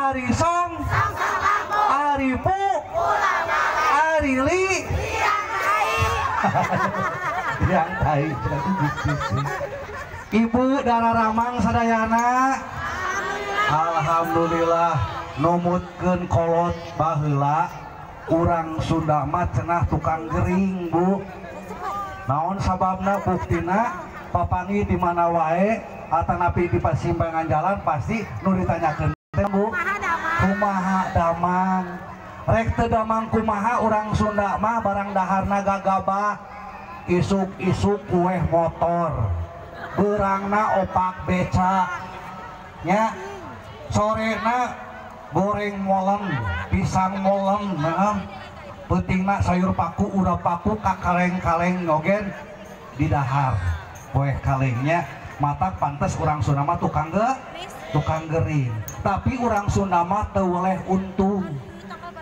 Ari song, Ari pu, Ari li, yang tai. Ibu dararamang sadayana, alhamdulillah numutkeun kolot baheula urang Sunda mah cenah tukang gering bu. Naon sababna buktina papangi di mana wae atanapi di pasimpangan jalan pasti nu ditanyakeun teh bu, kumaha damang. Rek teu damang kumaha urang Sunda mah barang daharna gagabah, isuk-isuk kueh motor, beurangna opak beca nya, sorena goreng molen, pisang molen, nah, peutingna sayur paku, urap paku, kakaleng-kaleng ogen di dahar kueh kalengnya. Mata pantes urang Sunda mah tukang gering, tapi urang Sunda mah teu weleh untung,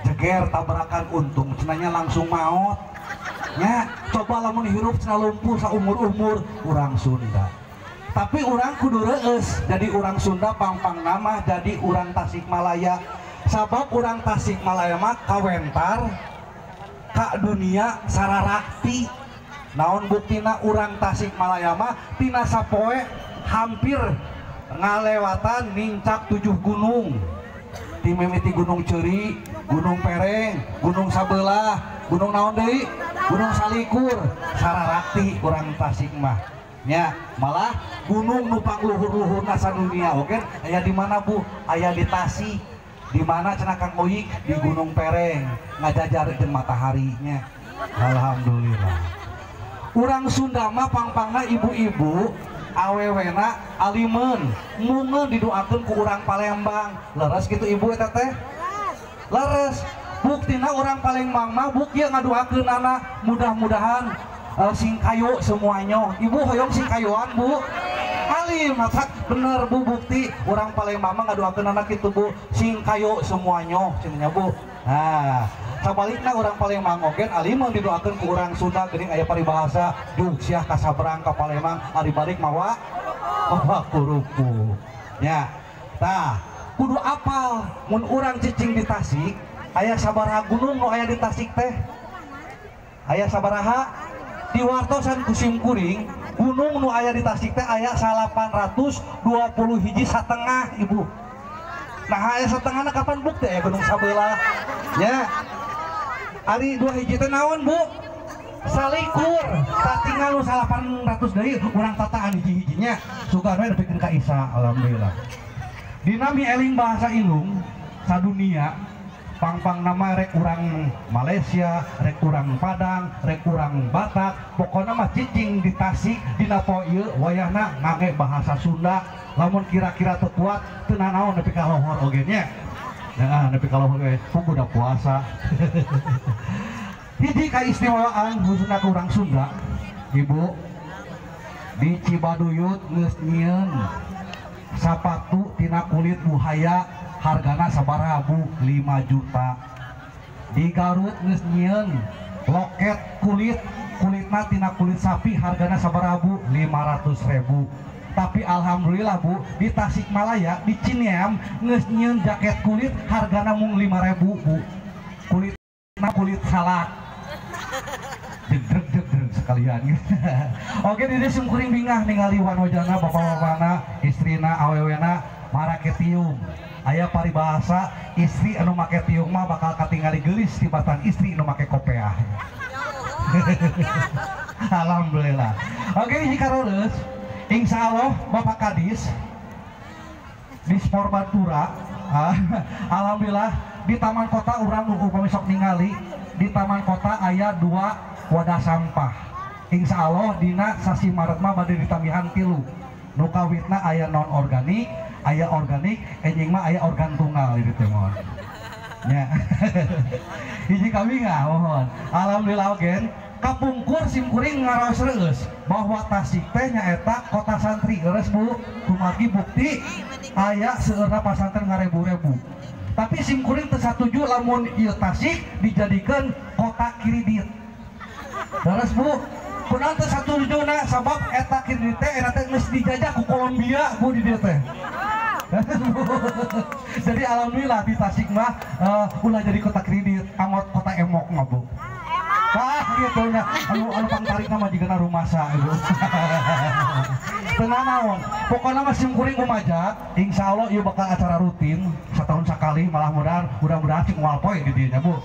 jeger tabrakan untung cenanya langsung maot nya. Coba lamun hirup cenah lumpuh saumur-umur urang Sunda. Tapi urang kudu reueus jadi urang Sunda pangpang nama jadi urang Tasikmalaya. Sabab urang Tasikmalaya mah kawentar ka dunia sararakti. Naon buktina urang Tasikmalaya mah tina sapoe hampir ngalewatan nincak 7 gunung. Ti mimiti Gunung Ceuri, Gunung Pereng, Gunung Sabelah, Gunung naon deui? Gunung Salikur, sararakti urang Tasik mah. Nya, malah gunung nu pangluhur-luhurna sadunia oge aya di mana bu? Aya di Tasik. Di mana cenah Kang Oyik? Di Gunung Pereng, ngajajar jeung mataharinya. Alhamdulillah. Urang Sunda mah pangpangna ibu-ibu awewena alimeun, mungeun didoakeun ku urang Palembang. Leres kitu ibu eta teh? Leres. Buktina urang Palembang mah buk ieu ngadoakeun anak mudah-mudahan sing kayo semuanya. Ibu hoyong sing kayoan bu? Alim, masak bener bu, bukti urang Palembang mah ngadoakeun anak kitu bu, sing kayo semuanya cenah bu. Nah, sabalikna urang Palembang oge alimeun didoakeun ku urang Sunda geuning aya paribahasa jug siah ka sabrang ka Palembang ari balik mawa kerupuk. Nya, tah kudu apal mun urang cicing di Tasik aya sabaraha gunung nu aya di Tasik teh? Aya sabaraha? Diwartosan ku sim kuring gunung nu aya di Tasik teh aya 821,5 ibu. Nah aya satengahna kapan bukti aya Gunung Sabelah nya. Ari 2 hiji teh naon bu? Salikur. Tak tinggal nu 800 deui urang tataan hiji-hijinya. Sugan we nepikeun ka Isa alhamdulillah. Dina eling bahasa Ilung sadunia pangpang nama rek urang Malaysia, rek urang Padang, rek urang Batak, pokoknya mah cicing di Tasik dina poe ieu wayahna ngangge bahasa Sunda. Lamun kira-kira teu kuat teu nanaon nepi ka lohor oge nya. Heeh, nepi ka lohor ge kudu puasa. Hiji kaistimewaan khususna ku urang Sunda, Ibu, di Cibaduyut geus nyieun sapatu tina kulit buhaya hargana sabaraha bu? 5 juta. Di Garut geus nyieun loket kulit, kulitna tina kulit sapi hargana sabaraha bu? 500.000. Tapi alhamdulillah bu, di Tasikmalaya di Cineam geus nyieun jaket kulit hargana mung 5.000 bu. Kulitna kulit salak. Jedreg jedreg sekalian. Oke, di dieu simkuring bingah ningali wanojana bapak-bapana, istrina, awewena marake tiung. Aya paribahasa istri anu make tiung mah bakal katingali geulis tibatan istri anu make kopeah. Alhamdulillah. Oke, jika leres, insya Allah Bapak Kadis di Spor Bantura, alhamdulillah di Taman Kota urang upami sok ningali di Taman Kota aya 2 wadah sampah. Insya Allah dina sasi Maret mah bade ditambihan 3. Nu kawitna aya non organik, aya organik, enjing mah aya organ tunggal di dieu mohon. Nya. Hiji kami nggak mohon. Alhamdulillah ogen kapungkur simkuring ngaraos reueus bahwa Tasik teh nyaeta kota santri leres bu. Kumargi bukti aya seueurna pasantren ngarebu-rebu. Tapi simkuring teu satuju lamun ieu Tasik dijadikeun kota kredit. Leres bu. Kunaon teu satujuna sabab eta kredit teh eta teh geus dijajah ku Kolombia bu di dieu teh. Jadi alhamdulillah di Tasik mah ulah jadi kota kredit, angot kota emok mah Bu. Ah gitu nya, anu anu pangtarik nama jigana rumasa ibu. Tenang naon, pokoknya mah sim kuring umajak, insya Allah ieu bakal acara rutin setahun sekali, malah mudah-mudahan sing moal poe di dieu nya Bu.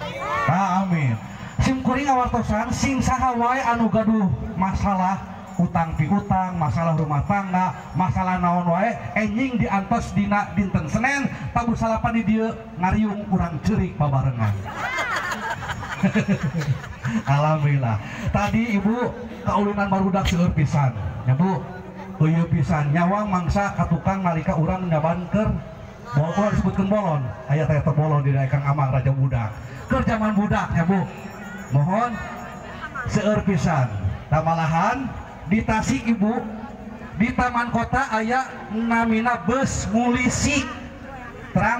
Nah, amin. Sim kuring ngawartosan sing saha wae anu gaduh masalah utang piutang, masalah rumah tangga, masalah naon wae, enjing diantos dina dinten Senin tabuh salapan di dieu ngariung urang ceurik babarengan. Alhamdulillah. Tadi ibu kaulinan barudak seueur pisan, ya Bu. Eueuh pisan nyawa mangsa ka tukang nalika urang nyaban keur bolon disebutkeun bolon. Aya teh bolon di daerah Kang Amang Raja Budak. Keur zaman budak ya Bu. Mohon seueur pisan. Tah malahan di Tasik ibu di Taman Kota aya namina bus mulisi.